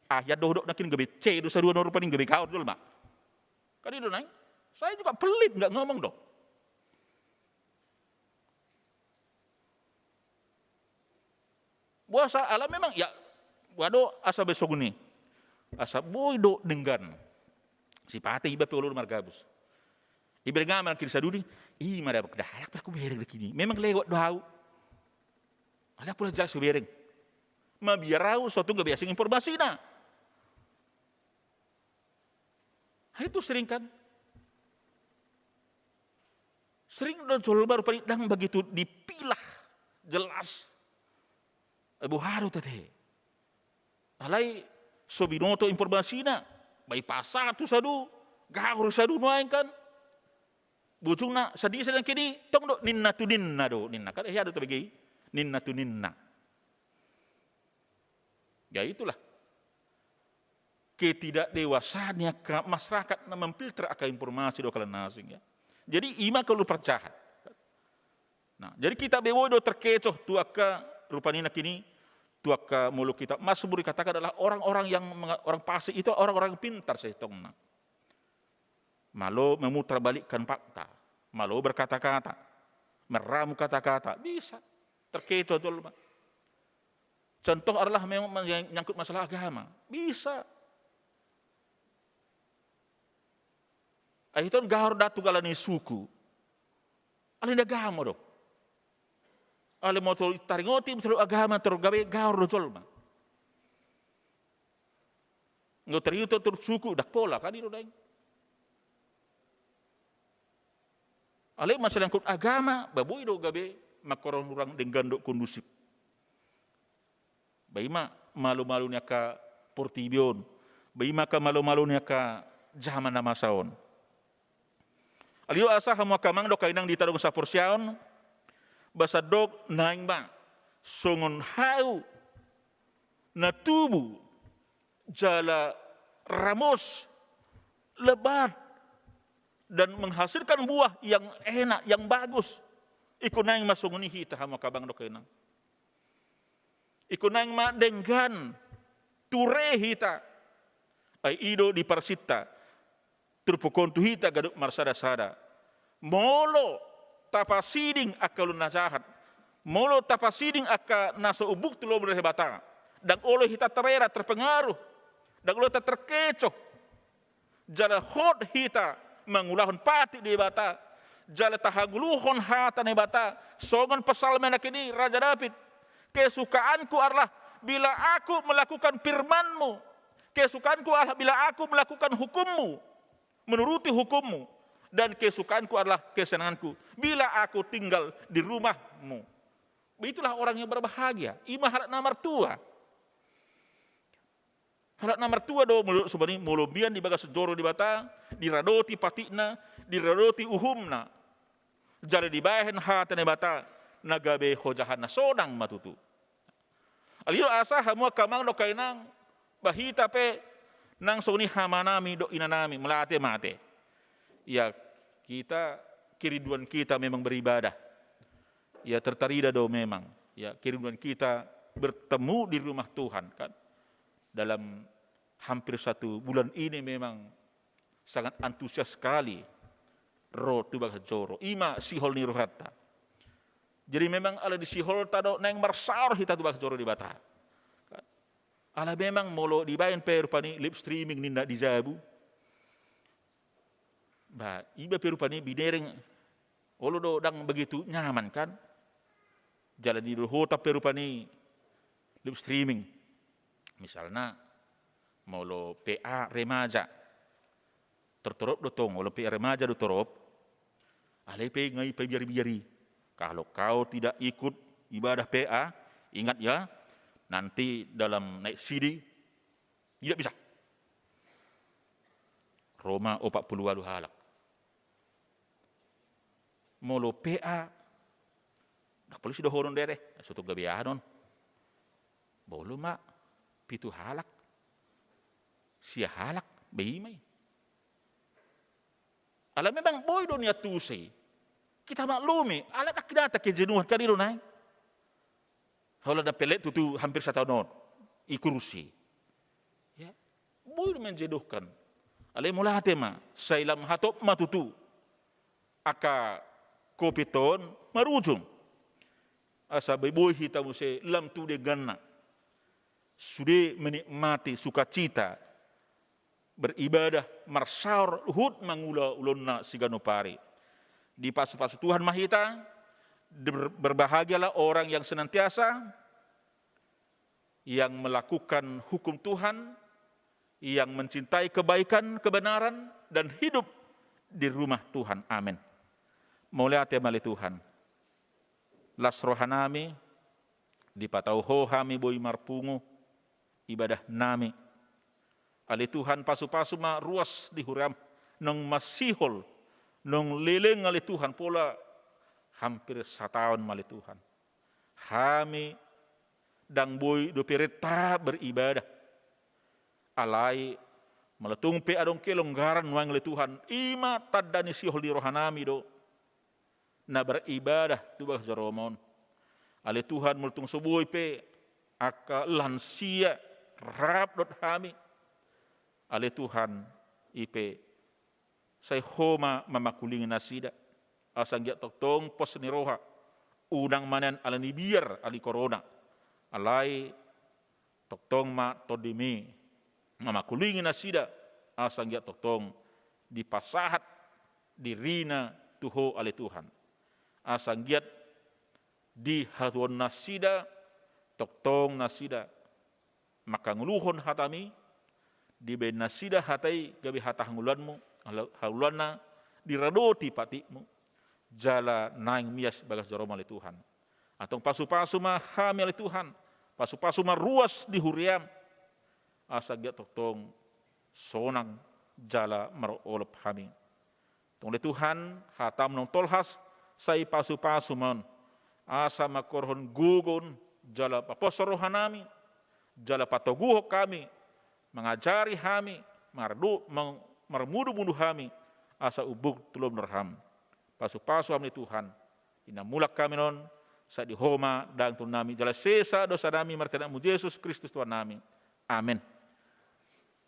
Ai ia dohot nangkin i gabe C do saruan on rupani, gabe gaor jolma. Kan i do naeng. Saya juga pelit, nggak ngomong do. Boha sa, ala memang, ya, boha do asa be songon i. Asa boi do denggan. Sipata iba pe olo do margabus. Ibereng amang nangkin i saduri, i ma dapot dahalak pe hubereng nangkin i. Memang lewat do au. Alai pola jelas hubereng. Mabiar au so tung gabe asing informasina. Nah, itu sering kan. Sering do jolma rupani ndang begitu dipilah jelas. Eh, boha do tete. Alai so binoto informasina, bai pasatu sadu, gaor sadu nuaeng kan. Ujungna sadisa nangkin i, tong do ninna tu ninna do, ninna kan, eh, hea do tabege i, ninna tu ninna. Ya itulah. Ketidakdewasaan ni angka masyarakat na memfilter angka informasi dohot halak na asing, ya. Jadi i ma angka ulu parjahat. Nah, jadi hita be boi do terkecoh tu angka rupani nangkin i, tu angka molo kitab Mazmur dikatakan adalah orang-orang yang menga-, orang fasik itu orang-orang yang pintar sesungguhnya. Malo memutarbalikkan fakta, malo berkata-kata, meramu kata-kata, bisa terkecoh jolma. Contoh adalah memang menyangkut masalah agama, bisa. Ai hita on gaor ndang tu halani suku, alani agama do. Alai molo taringot i masalah agama, tor gabe gaor do jolma. Nggak taringot tu suku, ndang pola kan i do daeng. Alai masalah menyangkut agama, ba boi do gabe mangkorhon hurang denggan dohot kondusif. Ba i ma malo-malo ni angka portibi on. Ba i ma angka malo-malo ni angka jaman na masa on. Alai do asa hamu angka amang dohot inang di tadong saporseaon, ba sandok naeng ma songon hau na tubu jala ramos, lebat, dan menghasilkan buah yang enak, yang bagus. Ingkon naeng ma songon i hita hamu angka amang dohot inang. Ingkon naeng ma denggan, ture hita. Ai i do di parsinta. Turpuk on tu hita ganup marsada-sada. Molo tapasiding angka ulaon na jahat, molo tapasiding angka na so umbung tu lomo ni Debata, ndang olo hita terera, terpengaruh, ndang olo hita terkecoh, jala hot hita mangulahon patik ni Debata, jala tahangoluhon hata ni Debata, songon psalmen nangkin i Raja Daud, kesukaanku adalah bila aku melakukan firman-Mu, kesukaanku adalah bila aku melakukan hukum-Mu, menuruti hukum-Mu, dan kesukaanku adalah kesenanganku bila aku tinggal di rumah-Mu. Itulah orang yang berbahagia. I ma halak na martua. Halak na martua do molo, subaen i molo mian di bagasan joro ni Debata, diradoti patikna, diradoti uhumna. Jala dibahen hata ni Debata na gabe hojahanna, sonang ma tutu. Alai do asa hamu angka amang dohot inang, ba hita pe nang songon i amanami dohot inanami, mauliate ma ate. Ya, kita, kerinduan kita memang beribadah. Ya, tertarida do memang. Ya, kerinduan kita bertemu di rumah Tuhan, kan? Dalam hampir satu bulan ini memang sangat antusias sekali ro tu bagas joro. I ma sihol ni rohanta. Jadi memang ala ni siholta do naeng marsaor hita tu bagas joro Debata. Ala memang molo dibaen pe rupani live streaming ninna di jabu. Ba, iba pe rupani binereng, olo do ndang begitu nyaman, kan? Jala didohotan pe rupani live streaming. Misalna, molo P A remaja. Tortorop do tong, molo P A remaja do torop. Alai pe nga i pabiar-biari. Kalau kau tidak ikut ibadah P A, ingat ya, nanti dalam naik sidi, tidak bisa. Ro ma opat pulu ualu halak. Molo P A, ndang pola sidohonon dede, so tung gabe aha non. Bolo ma pitu halak, sia halak, be i ma i. Ala memang boi do nian tusi. Kita maklumi, ala ndang hidata kejenuhan kan i do naeng. Holan ndang pe let tutu hampir sataon on i kursi. Ya. Boi do menjenuhkan. Alai mauliate ma, sai lam hatop ma tutu angka covid on marujung. Asa boi-boi hita muse lam tu dengganna. Sude menikmati sukacita beribadah, marsaor, huhut mangula ulaonna siganup ari. Dipasu-pasu Tuhan ma hita, ber-, berbahagialah orang yang senantiasa, yang melakukan hukum Tuhan, yang mencintai kebaikan, kebenaran, dan hidup di rumah Tuhan. Amin. Mauliate ma ale Tuhan. Las rohanami, dipatau Ho hami boi marpungu ibadahnami. Ale Tuhan, pasu-pasu ma ruas di huriam, naung masihol, naung leleng ale Tuhan, pola hampir sataon ma ale Tuhan. Hami ndang boi dope renta beribadah. Alai molo tung pe adong kelonggaran nuaeng ale Tuhan, i ma tanda ni sihol ni rohanami do na beribadah tu bagas joroMon. Ale Tuhan, molo tung so boi pe angka lansia rap dohot hami, ale Tuhan, i pe sai Ho ma mamangkulingi nasida, asa anggiat tongtong pos ni roha, unang ma nian ala ni biar, ala ni korona. Alai tongtong ma TondiMi mamangkulingi nasida, asa anggiat tongtong dipasahat dirina tu Ho ale Tuhan. Asa anggiat di hatuaon nasida, tongtong nasida mangkangoluhon hataMi, dibaen nasida hata i gabe hata hangoluanMu, hangoluanna diradoti patikMu, jala naeng mias bagas joroMu ale Tuhan. Antong pasu-pasu ma hami ale Tuhan, pasu-pasu ma ruas di huriaM, asa anggiat tongtong sonang jala marolop hami. Tong ale Tuhan, hataM naung tolhas, sai pasu-pasu ma on, asa mangkorhon gogo on, jala paposhon rohanami, jala patoguhon hami, mangajari hami, mardu-, mang-, marmudu-mudu hami, asa umbuk tu lomo ni rohaM. Pasu-pasu hami Tuhan, di na mulak hami on, sai di Ho ma dang turnami, jala sesa dosanami marhite AnakMu Jesus Kristus Tuhannami. Amen.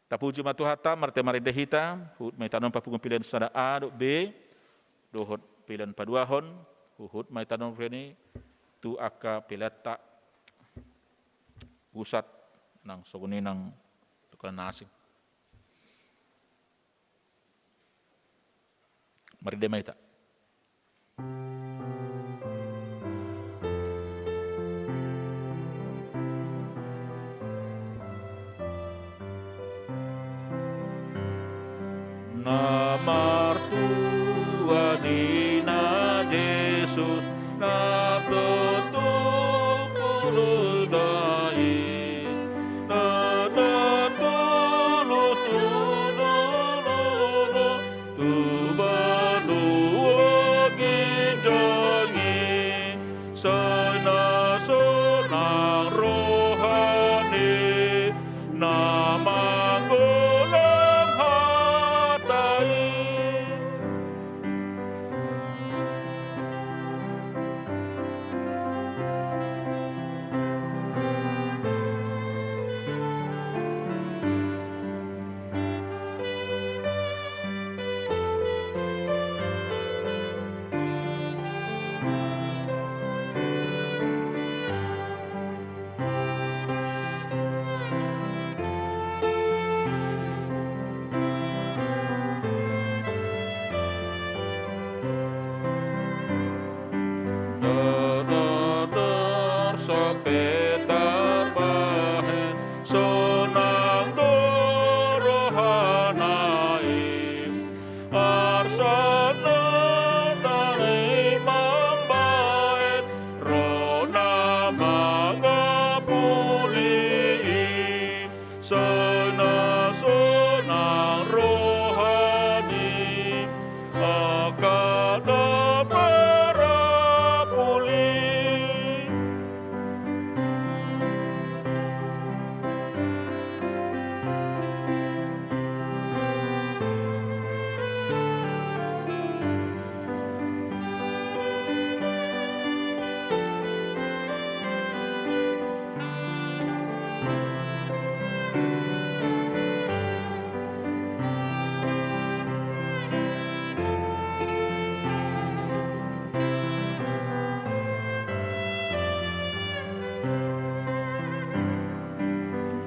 Tapuji ma Tuhanta, marhite marende hita, huhut ma hita on papungu pelean sada A dohot B, dohot pelean paduahon, huhut ma hita on rene tu angka peleanta pusat nang songon i nang tu angka na asing. Marende ma hita. Na martua di na Jesus, na tutu puludai, na datulu tu na lolo, tu banua ginjang i, sai na sonang rohani na manggolam hata i. Tarbahen sonang do rohana i, arsa sonang i mambahen ro na mangapuli i. Sai na sonang roha ni angka na marapuli.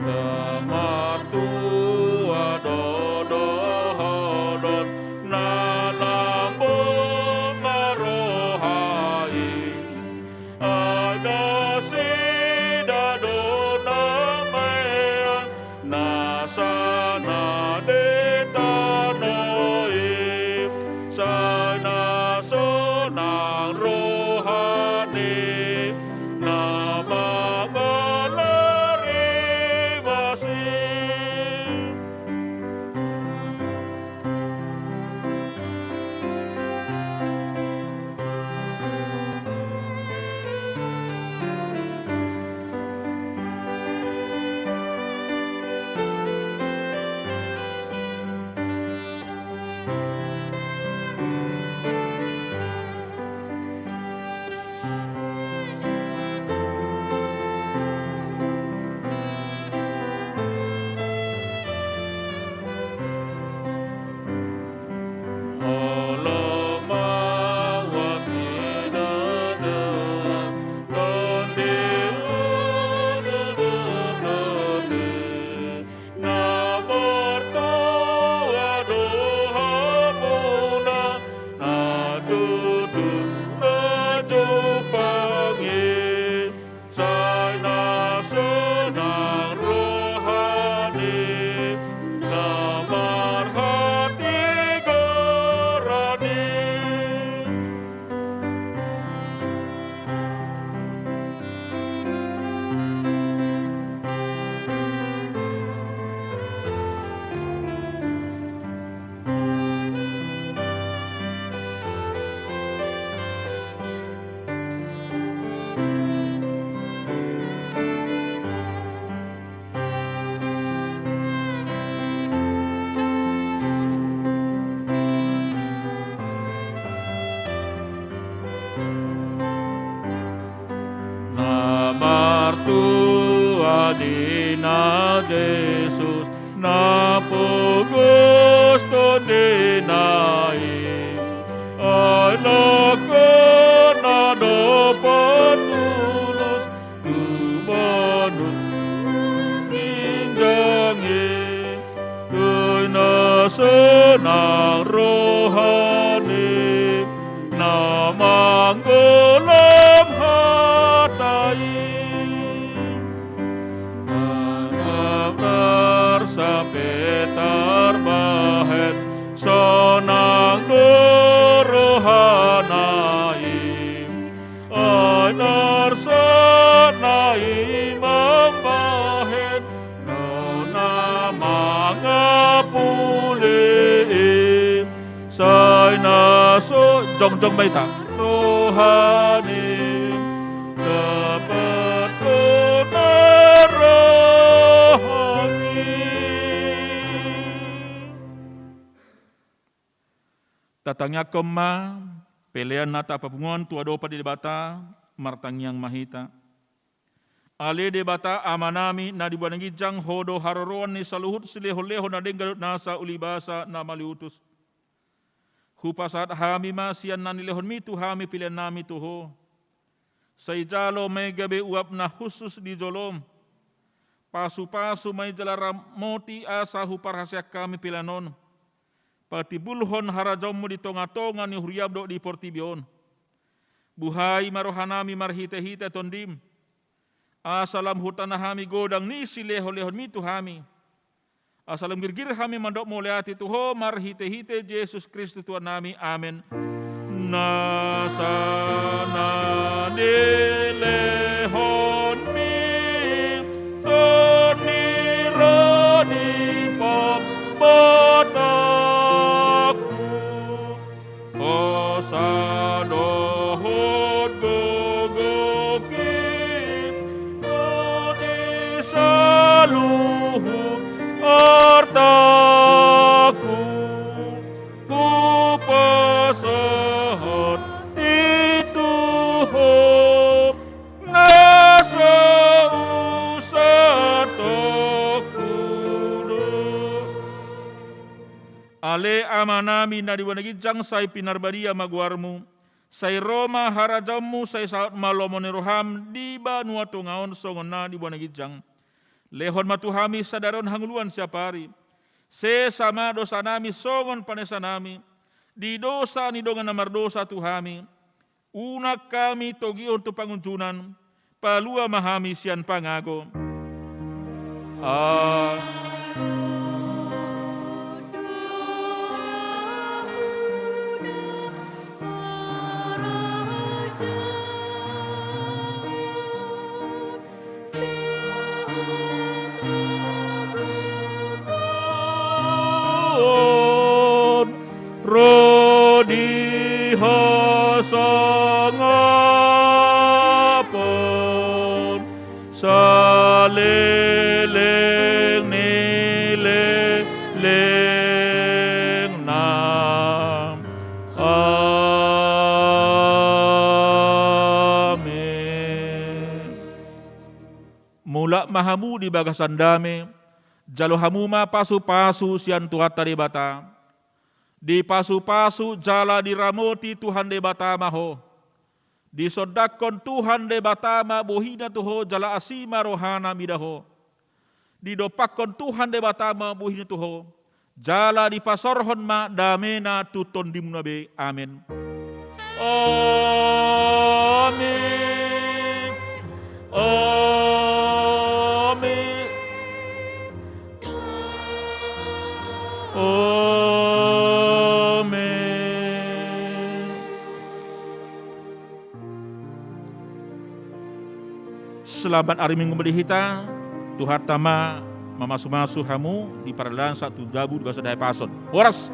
Na martua do dohonon na lambok ma roha i. Ai nasida do na meang nasa na di tano i. Sai na sonang roha ni na mangalari basi. Olo ma uas ni na doa tondi udu do dondi. Na martua do hamuna na tutu na jumpang i. Sai na sonang roha ni na marhatigoran i. Na martua di na Jesus na pogos tondina i. Ai langkana do patulus tu banua ginjang i. Sai na sonang roha ni na manggolam hata i. Manang na arsa pe tarbahen sonang do rohana i. Ai na arsana i mambahen ro na mangapuli i. Sai na so jongjong ma hita. Roha ni na patona roha ni. Tatangiangkon ma pelean na tapapungu on tu adopan ni Debata. Martangiang ma hita. Ale Debata Amanami na di banua ginjang, Ho do haroroan ni saluhut silehonlehon na denggan dohot nasa ulibasa na maliutus. Hupasahat hami ma sian na nilehonmi tu hami peleannami tu Ho. Sai jalo ma i gabe uap na hushus di jolom. Pasupasu ma i jala ramoti asa huparhaseang hami pelean on. Patimbulhon harajaonmu di tongatonga ni huriam dohot di portibi on. Buhai ma rohanami marhitehite Tondim. Asa lam hutana hami godang ni silehonlehonmi tu hami. Asa lam girgir hami mandok mauliate tu Ho marhitehite Jesus Kristus Tuhannami. Amen. Nasa na nilehonmi, tondi ro di pambahenku. Hosa dohot gogoki, ro di saluhut artaku, hupasahat i tu Ho, na so usatokku do. Ale Amanami na di banua ginjang, sai pinarbadia ma goarmu, sai ro ma harajaonmu, sai saut ma lomo ni roham di banua tonga on songon na di banua ginjang. Lehon ma tu hami sadari on hangoluan siapari. Sesa ma dosanami songon panesanami di dosa ni dongan na mardosa tu hami. Unang hami togihon tu pangunjunan, palua ma hami sian pangago. A. Ro di hasangapon saleleng ni lelengna. Amen. Mulak ma hamu di bagasan dame, jalo hamu ma pasupasu sian Tuhanta Debata. Dipasupasu jala diramoti Tuhan Debata ma ho. Disondangkon Tuhan Debata ma bohina tu ho jala asi ma rohana mida ho. Didompakkon Tuhan Debata ma bohina tu ho. Jala dipasaorhon ma damena tu tondimuna be. Amen. Amen. Amen. Amen. Selamat ari Minggu ma di hita. Tuhanta ma mamasumasu hamu di paradalan sahat tu jabu di bagasan dahepason. Horas.